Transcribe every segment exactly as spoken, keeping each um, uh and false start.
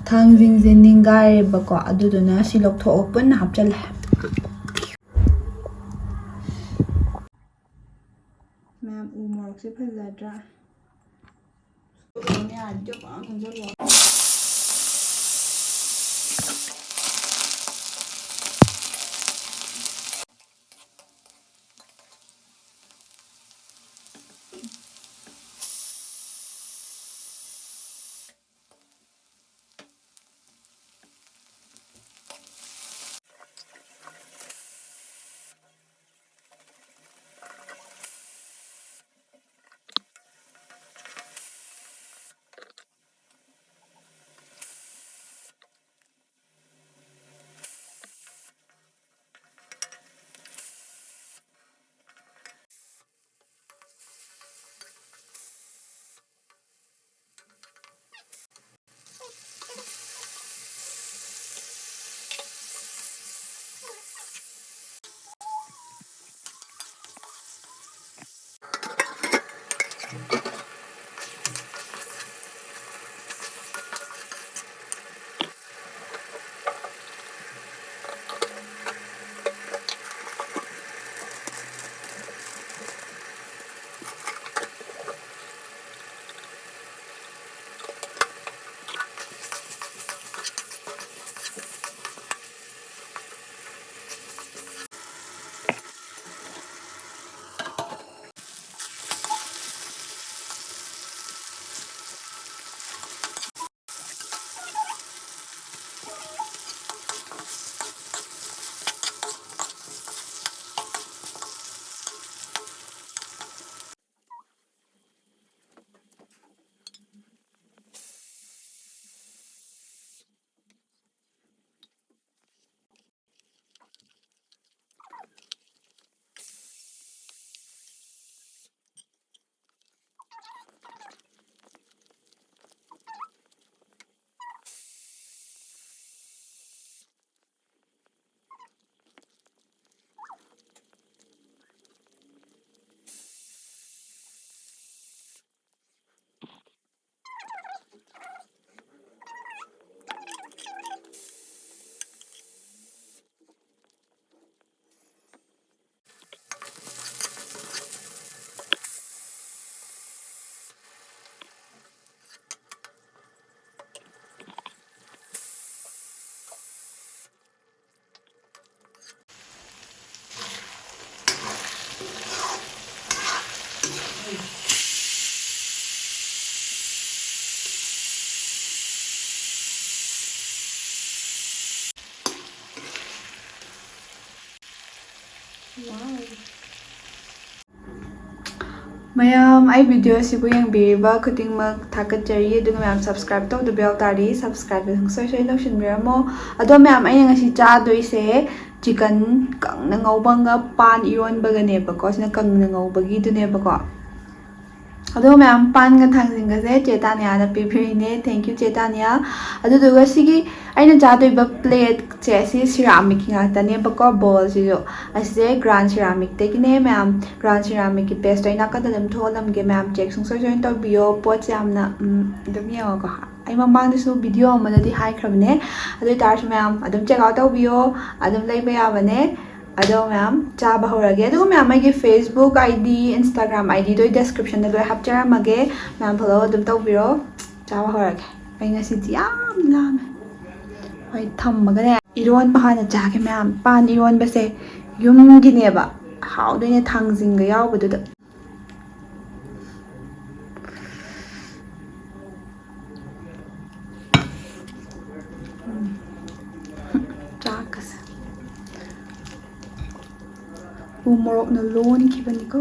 ꯊꯥꯡꯖꯤꯡꯁꯦ ꯅꯤꯡꯒꯥꯏꯔꯦꯕꯀꯣ, ꯑꯗꯨꯗꯨꯅ ꯁꯤ ꯂꯧꯊꯣꯛꯑꯒ ꯄꯨꯟꯅ ꯍꯥꯞꯆꯜꯂꯦ꯫ ꯃꯌꯥꯝ ꯎ ꯃꯣꯔꯣꯛꯁꯦ ꯐꯖꯗ꯭ꯔꯥ? ꯃꯌꯥꯝ, ꯑꯩ video ꯑꯁꯤꯕꯨ ꯌꯦꯡꯕꯤꯔꯤꯕ ꯈꯨꯗꯤꯡꯃꯛ ꯊꯥꯒꯠꯆꯔꯤ꯫ ꯑꯗꯨꯒ ꯃꯌꯥꯝ, subscribe ꯇꯧꯗꯕ ꯌꯥꯎ ꯇꯥꯔꯗꯤ subscribe ꯁꯨꯡꯁꯣꯏ ꯁꯣꯏ ꯇꯧꯁꯤꯟꯕꯤꯔꯝꯃꯣ꯫ ꯑꯗꯣ ꯃꯌꯥꯝ, ꯑꯩꯅ ꯉꯁꯤ ꯆꯥꯗꯣꯏꯁꯦ chicken ꯀꯪꯅ ꯉꯧꯕꯒ ꯄꯥꯟ ꯏꯔꯣꯟꯕꯒꯅꯦꯕꯀꯣ꯫ ꯁꯤꯅ ꯀꯪꯅ ꯉꯧꯕꯒꯤꯗꯨꯅꯦꯕꯀꯣ꯫ ꯑꯗꯣ ꯃꯌꯥꯝ, ꯄꯥꯟꯒ ꯊꯥꯡꯖꯤꯡꯒꯁꯦ ꯆꯦ ꯇꯥꯅꯤꯌꯥꯅ ꯄꯤꯕꯤꯔꯤꯅꯦ꯫ Thank you, ꯆꯦ ꯇꯥꯅꯤꯌꯥ꯫ ꯑꯗꯨꯗꯨꯒ ꯁꯤꯒꯤ ꯑꯩꯅ ꯆꯥꯗꯣꯏꯕ plateꯁꯦ, ꯑꯁꯤ ceramicꯀꯤ ꯉꯥꯛꯇꯅꯦꯕꯀꯣ, bowlꯁꯤꯁꯨ꯫ ꯑꯁꯤꯁꯦ Grand Ceramicꯇꯒꯤꯅꯦ ꯃꯌꯥꯝ꯫ Grand Ceramicꯀꯤ pageꯇꯣ ꯑꯩ ꯅꯥꯀꯟꯗ ꯑꯗꯨꯝ ꯊꯣꯛꯍꯜꯂꯝꯒꯦ ꯃꯌꯥꯝ, check ꯁꯨꯡꯁꯣꯏ ꯁꯣꯏꯅ ꯇꯧꯕꯤꯌꯣ꯫ ꯄꯣꯠꯁꯦ ꯌꯥꯝꯅ, ꯎꯝ, ꯑꯗꯨꯝ ꯌꯦꯡꯉꯣꯀꯣ꯫ ꯑꯩ ꯃꯃꯥꯡꯗꯁꯨ video ꯑꯃꯗꯗꯤ ꯍꯥꯏꯈ꯭ꯔꯕꯅꯦ꯫ ꯑꯗꯨ ꯑꯣꯏꯇꯥꯔꯁꯨ ꯃꯌꯥꯝ ꯑꯗꯨꯝ check out ꯇꯧꯕꯤꯌꯣ, ꯑꯗꯨꯝ ꯂꯩꯕ ꯌꯥꯕꯅꯦ꯫ ꯑꯗꯣ ꯃꯌꯥꯝ, ꯆꯥꯕ ꯍꯧꯔꯒꯦ꯫ ꯑꯗꯨꯒ ꯃꯌꯥꯝ, ꯑꯩꯒꯤ Facebook ID, Instagram IDꯗꯣ ꯑꯩ descriptionꯗ ꯂꯣꯏ ꯍꯥꯞꯆꯔꯝꯃꯒꯦ꯫ ꯃꯌꯥꯝ follow ꯑꯗꯨꯝ ꯇꯧꯕꯤꯔꯣ꯫ ꯆꯥꯕ ꯍꯧꯔꯒꯦ꯫ ꯑꯩ ꯉꯁꯤꯗꯤ ꯌꯥꯝ ꯂꯥꯝꯃꯦ꯫ ꯍꯣꯏ, ꯊꯝꯃꯒꯅꯦ, ꯏꯔꯣꯟꯕ ꯍꯥꯟꯅ ꯆꯥꯒꯦ ꯃꯌꯥꯝ꯫ ꯄꯥꯟ ꯏꯔꯣꯟꯕꯁꯦ ꯌꯨꯝꯒꯤꯅꯦꯕ꯫ ꯍꯥꯎꯗꯣꯏꯅꯦ ꯊꯥꯡꯖꯤꯡꯒ ꯌꯥꯎꯕꯗꯨꯗ꯫ ꯎꯝ꯫ ꯆꯥꯛꯀꯁꯦ ꯎ ꯃꯣꯔꯣꯛꯅ ꯂꯣꯟꯈꯤꯕꯅꯤꯀꯣ꯫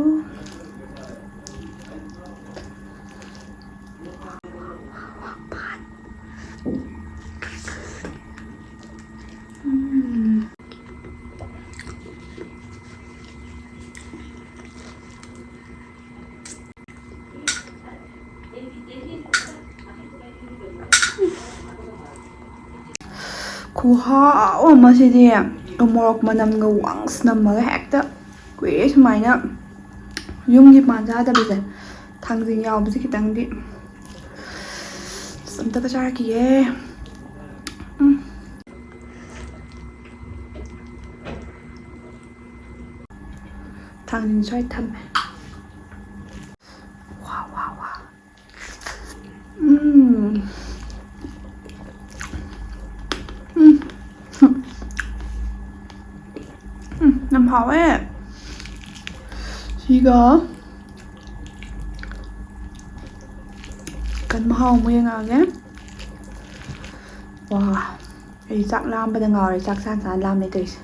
ꯎꯝ꯫ ꯈꯨꯍꯥꯎ ꯑꯃ ꯁꯤꯗꯤ꯫ ꯎ ꯃꯣꯔꯣꯛ ꯃꯅꯝꯒ ꯋꯥꯡꯁ ꯅꯝꯃꯒ ꯍꯦꯛꯇ꯫ ꯀꯨꯏꯔꯦ ꯁꯨꯃꯥꯏꯅ ꯌꯨꯝꯒꯤ ꯄꯥꯟ ꯆꯥꯗꯕꯁꯦ꯫ ꯊꯥꯡꯖꯤꯡ ꯌꯥꯎꯕꯁꯦ ꯈꯤꯇꯪꯗꯤ꯫ ꯑꯁ, ꯑꯝꯇꯒ ꯆꯥꯔꯛꯈꯤꯒꯦ꯫ ꯎꯝ꯫ ꯊꯥꯡꯖꯤꯡ ꯁ꯭ꯋꯥꯏ ꯊꯝꯃꯦ꯫ ꯋꯥ, ꯋꯥ, ꯋꯥ꯫ ꯎꯝ꯫ ꯎꯝ꯫ ꯎꯝ, ꯌꯥꯝ ꯍꯥꯎꯋꯦ꯫ ꯁꯤꯒ chicken ꯃꯍꯥꯎ ꯑꯃꯨꯛ ꯌꯦꯡꯉꯛꯑꯒꯦ꯫ ꯋꯥ, ꯑꯩ ꯆꯥꯛ ꯂꯥꯝꯕꯗ ꯉꯥꯎꯔꯦ꯫ ꯆꯥꯛ ꯆꯥ ꯆꯥ ꯂꯥꯝꯃꯦ ꯇꯧꯔꯤꯁꯦ꯫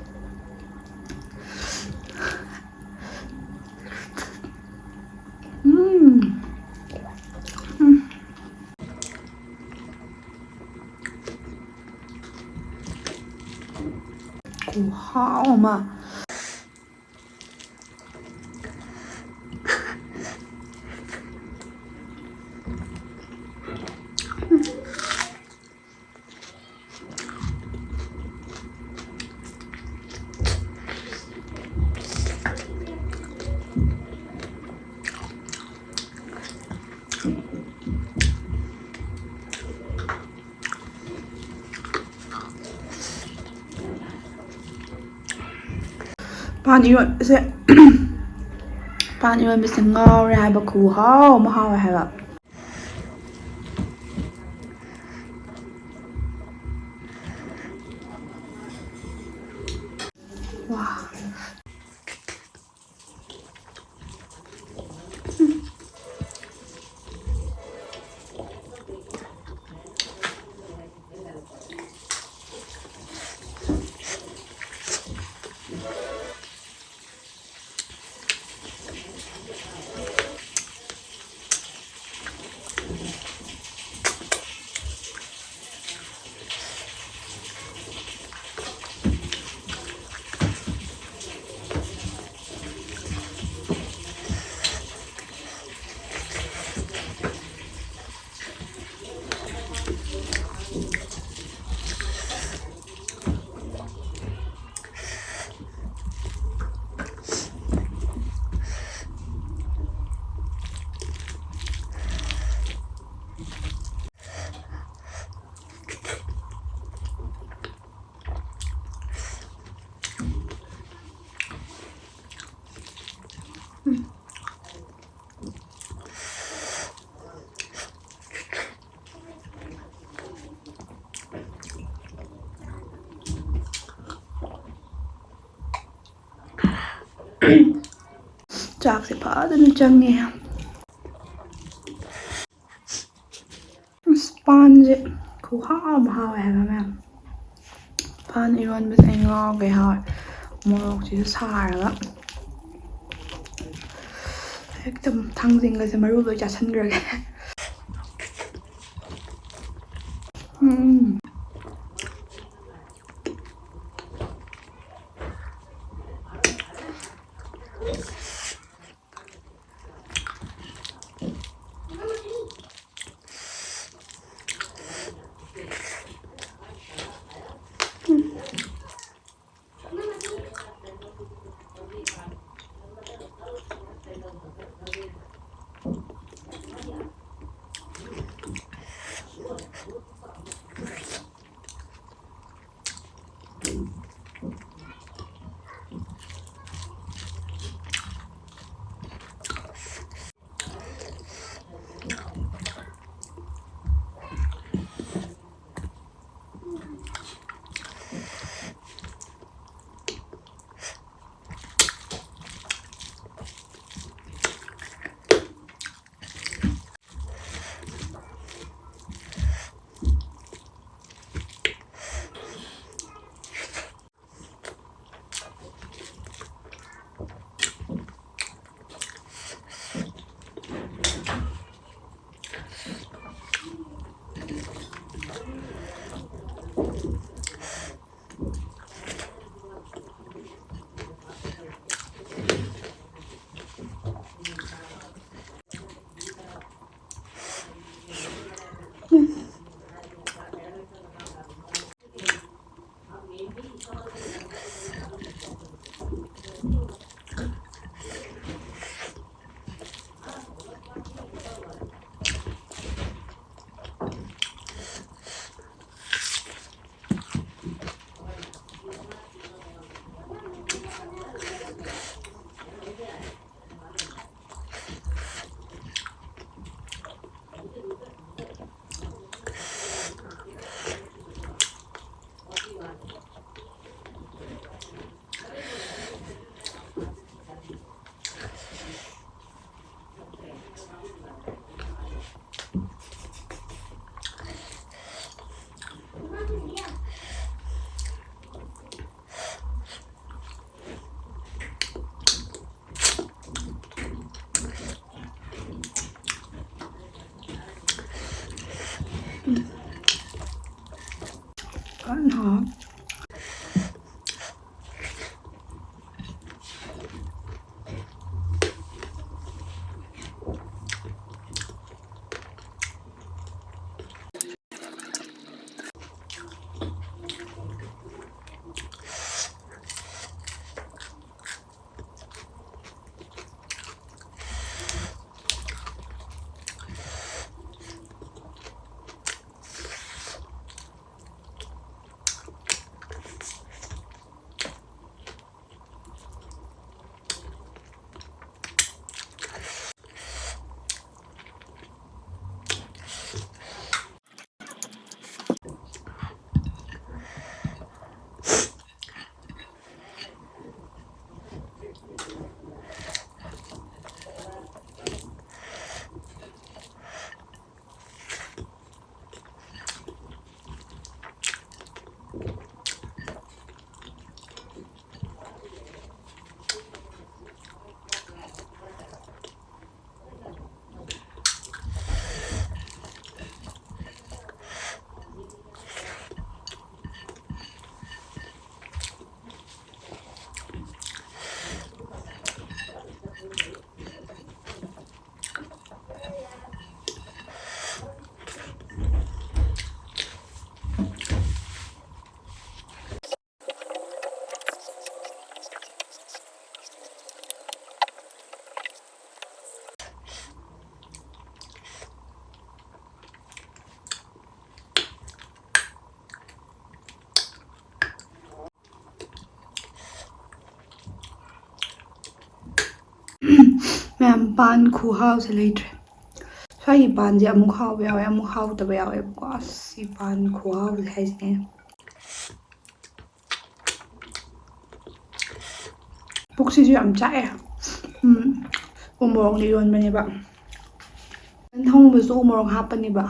ꯈꯨꯍꯥꯎ ꯑꯃ꯫ ꯄꯥꯟ ꯏꯔꯣꯟꯕꯁꯦ, ꯄꯥꯟ ꯏꯔꯣꯟꯕꯁꯦ ꯉꯥꯎꯔꯦ ꯍꯥꯏꯕ, ꯈꯨꯍꯥꯎ ꯑꯃ ꯍꯥꯎꯋꯦ ꯍꯥꯏꯕ꯫ ꯋꯥ꯫ ꯆꯥꯛꯁꯦ ꯐꯖꯅ ꯆꯪꯉꯦ꯫ ꯑꯁ, ꯄꯥꯟꯁꯦ ꯈꯨꯍꯥꯎ ꯑꯃ ꯍꯥꯎꯋꯦ ꯍꯥꯏꯕ ꯃꯌꯥꯝ꯫ ꯄꯥꯟ ꯏꯔꯣꯟꯕꯁꯦ ꯑꯩ ꯉꯥꯎꯒꯩ ꯍꯥꯎꯋꯦ꯫ ꯃꯣꯔꯣꯛꯁꯤꯁꯨ ꯁꯥꯔꯒ ꯍꯦꯛꯇ ꯊꯥꯡꯖꯤꯡꯒꯁꯦ ꯃꯔꯨ ꯂꯣꯏ ꯆꯥꯁꯤꯟꯈ꯭ꯔꯒꯦ꯫ ꯎꯝ꯫ ꯀꯟꯅ ꯍꯥꯎ꯫ ꯃꯌꯥꯝ, ꯄꯥꯟ ꯈꯨꯍꯥꯎꯁꯦ ꯂꯩꯇ꯭ꯔꯦ꯫ ꯁ꯭ꯋꯥꯏꯒꯤ ꯄꯥꯟꯁꯦ ꯑꯃꯨꯛ ꯍꯥꯎꯕ ꯌꯥꯎꯋꯦ, ꯑꯃꯨꯛ ꯍꯥꯎꯇꯕ ꯌꯥꯎꯋꯦꯕꯀꯣ꯫ ꯑꯁ, ꯁꯤ ꯄꯥꯟ ꯈꯨꯍꯥꯎꯁꯦ ꯍꯥꯏꯁꯤꯅꯦ꯫ ꯄꯨꯛꯁꯤꯁꯨ ꯌꯥꯝ ꯆꯥꯛꯑꯦ꯫ ꯎꯝ, ꯎ ꯃꯣꯔꯣꯛꯅ ꯌꯣꯟꯕꯅꯦꯕ꯫ ꯊꯣꯡꯕꯁꯨ ꯎ ꯃꯣꯔꯣꯛ ꯍꯥꯞꯄꯅꯦꯕ꯫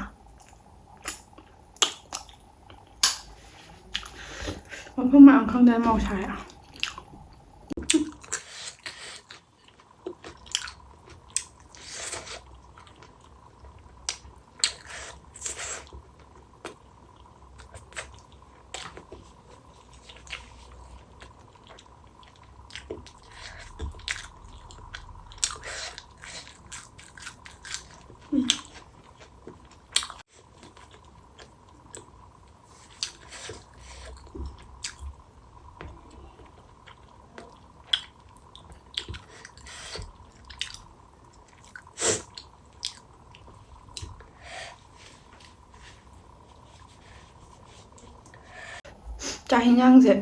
ꯃꯐꯝ ꯃꯔꯥꯡ ꯈꯪꯗꯅ ꯃꯣꯔꯣꯛ ꯁꯥꯏ꯫ ꯆꯥꯛ ꯌꯦꯟꯁꯥꯡꯁꯦ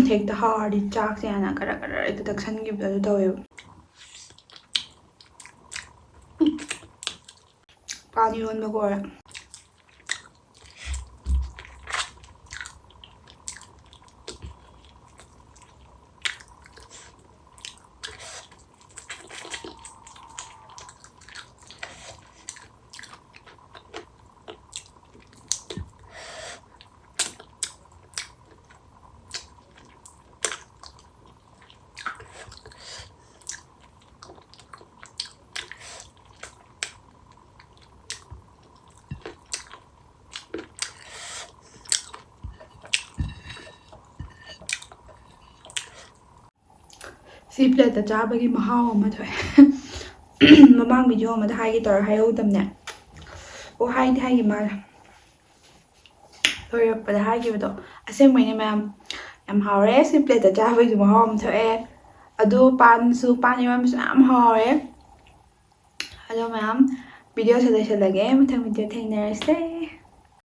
ꯍꯦꯛꯇ ꯍꯥꯎꯔꯗꯤ ꯆꯥꯛꯁꯦ ꯍꯥꯟꯅ ꯈꯔ ꯈꯔ ꯍꯦꯛꯇ ꯇꯛꯁꯟꯈꯤꯕꯗꯣ ꯑꯗꯨ ꯇꯧꯋꯦꯕ꯫ ꯄꯥꯟ ꯏꯔꯣꯟꯕꯒ ꯑꯣꯏꯔꯦ꯫ ꯁꯤ ꯄ꯭ꯂꯦꯠꯇ ꯆꯥꯕꯒꯤ ꯃꯍꯥꯎ ꯑꯃ ꯊꯣꯛꯑꯦ꯫ ꯃꯃꯥꯡ ꯚꯤꯗꯤꯑꯣ ꯑꯃꯗ ꯍꯥꯏꯒꯦ ꯇꯧꯔ ꯍꯥꯏꯍꯧꯗꯕꯅꯦ꯫ ꯑꯣ, ꯍꯥꯏꯗꯤ ꯍꯥꯏꯒꯤ ꯃꯥꯜꯂꯦ꯫ ꯂꯣꯏꯔꯛꯄꯗ ꯍꯥꯏꯈꯤꯕꯗꯣ꯫ ꯑꯁꯦꯡꯕꯩꯅꯦ ꯃꯌꯥꯝ, ꯌꯥꯝ ꯍꯥꯎꯔꯦ꯫ ꯁꯤ ꯄ꯭ꯂꯦꯠꯇ ꯆꯥꯕꯒꯤꯁꯨ ꯃꯍꯥꯎ ꯑꯃ ꯊꯣꯛꯑꯦ꯫ ꯑꯗꯨ ꯄꯥꯟꯁꯨ, ꯄꯥꯟ ꯏꯔꯣꯟꯕꯁꯨ ꯌꯥꯝ ꯍꯥꯎꯔꯦ꯫ ꯑꯗꯣ ꯃꯌꯥꯝ, ꯚꯤꯗꯤꯑꯣꯁꯦ ꯂꯣꯏꯁꯤꯜꯂꯒꯦ꯫ ꯃꯊꯪ ꯚꯤꯗꯤꯑꯣ ꯊꯦꯡꯅꯔꯁꯦ꯫